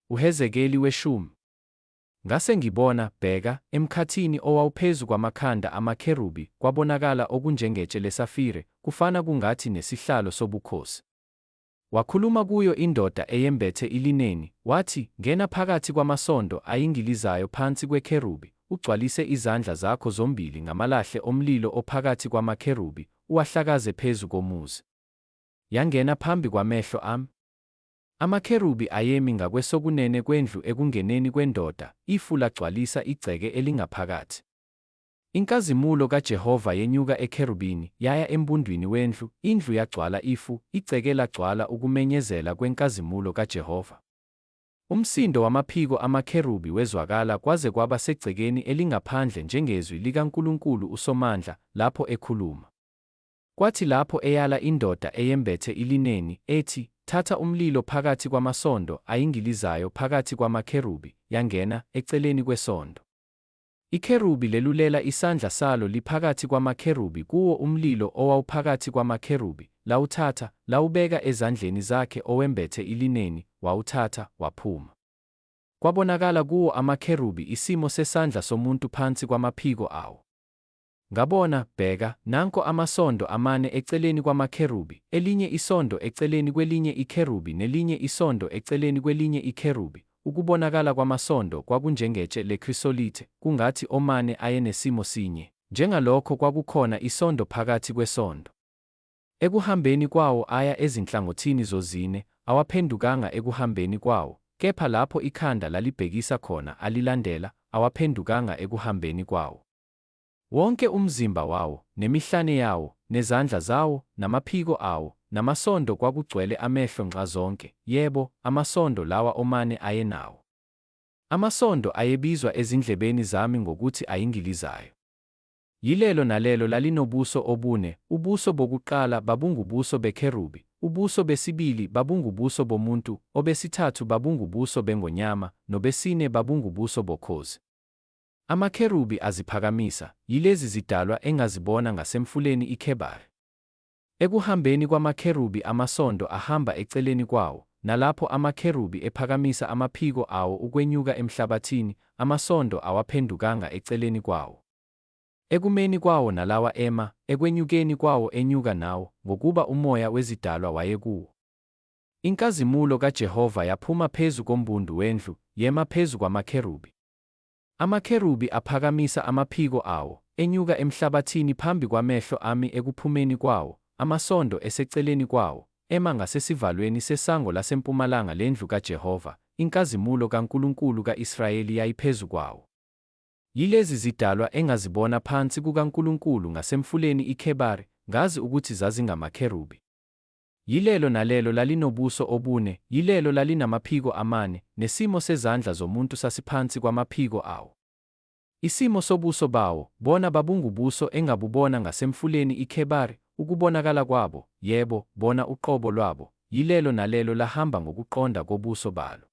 UHezekeli weshumi. Ngase ngibona, bheka, emkhathini owawuphezu kwamakhanda amakherubi kwabonakala okunjengetshe lesafire, kufana kungathi nesihlalo sobukhosi. Wakhuluma kuyo indoda eyembethe ilineni, wathi, Ngena phakathi kwamasondo ayingilizayo phansi kwekherubi, ugcwalise izandla zakho zombili ngamalahle omlilo ophakathi kwamakherubi, uwahlakaze phezu komuzi. Yangena phambi kwamehlo ami. Amakherubi ayemi ngakwesokunene kwendlu ekungeneni kwendoda, ifu lagcwalisa igceke elingaphakathi. Inkazimulo kaJehova yenyuka ekherubini, yaya embundwini wendlu, indlu yagcwala ifu, igceke lagcwala ukumenyezela kwenkazimulo kaJehova. Umsindo wamaphiko amakherubi wezwakala kwaze kwaba segcekeni elingaphandle njengezwi likaNkulunkulu uSomandla, lapho ekhuluma. Kwathi lapho eyala indoda eyembethe ilineni, ethi, Thatha umlilo phakathi kwamasondo ayingilizayo phakathi kwamakherubi, yangena, eceleni kwesondo. Ikherubi lelulela isandla salo liphakathi kwamakherubi kuwo umlilo owawuphakathi kwamakherubi, lawuthatha, lawubeka ezandleni zakhe owembethe ilineni, wawuthatha, waphuma. Kwabonakala kuwo amakherubi isimo sesandla somuntu phansi kwamaphiko awo. Ngabona, bheka, nanko amasondo amane eceleni kwamakherubi, elinye isondo eceleni kwelinye ikherubi nelinye isondo eceleni kwelinye ikherubi, ukubonakala kwamasondo kwakunjengetshe lekhrisolithe, kungathi omane ayenesimo sinye. Njengalokho kwakukhona isondo phakathi kwesondo. Ekuhambeni kwawo aya ezinhlangothini zozine, awaphendukanga ekuhambeni kwawo, kepha lapho ikhanda lalibhekisa khona alilandela, awaphendukanga ekuhambeni kwawo. Wonke umzimba wawo, nemihlane yawo, nezandla zawo, namaphiko awo, namasondo kwakugcwele amehlo nxazonke, yebo, amasondo lawa omane ayenawo. Amasondo ayebizwa ezindlebeni zami ngokuthi ayingilizayo. Yilelo nalelo lalinobuso obune, ubuso bokuqala babungubuso bekherubi, ubuso besibili babungubuso bomuntu, obesithathu babungubuso bengonyama, nobesine babungubuso bokhozi. Amakherubi aziphakamisa, yilezi zidalwa engazibona ngasemfuleni iKhebari. Ekuhambeni kwamakherubi amasondo ahamba eceleni kwawo, nalapho amakherubi ephakamisa amaphiko awo ukwenyuka emhlabathini, amasondo awaphendukanga eceleni kwawo. Ekumeni kwawo nalawa ema, ekwenyukeni kwawo enyuka nawo, ngokuba umoya wezidalwa wayekuwo. Inkazimulo kaJehova yaphuma phezu kombundu wendlu, yema phezu kwamakherubi. Amakherubi aphakamisa amaphiko awo, enyuka emhlabathini phambi kwamehlo ami ekuphumeni kwawo, amasondo eseceleni kwawo, ema ngasesivalweni sesango lasempumalanga lendlu kaJehova, inkazimulo kaNkulunkulu ka-Israyeli yayiphezu kwawo. Yilezi zidalwa engazibona phansi kukaNkulunkulu ngasemfuleni iKhebari, ngazi ukuthi zazingamakherubi. Yilelo nalelo lalinobuso obune, yilelo lalinamaphiko amane, nesimo sezandla zomuntu sasiphansi kwamaphiko awo. Isimo sobuso bawo, bona babungubuso engabubona ngasemfuleni iKhebari, ukubonakala kwabo, yebo, bona uqobo lwabo, yilelo nalelo lahamba ngokuqonda kobuso balo.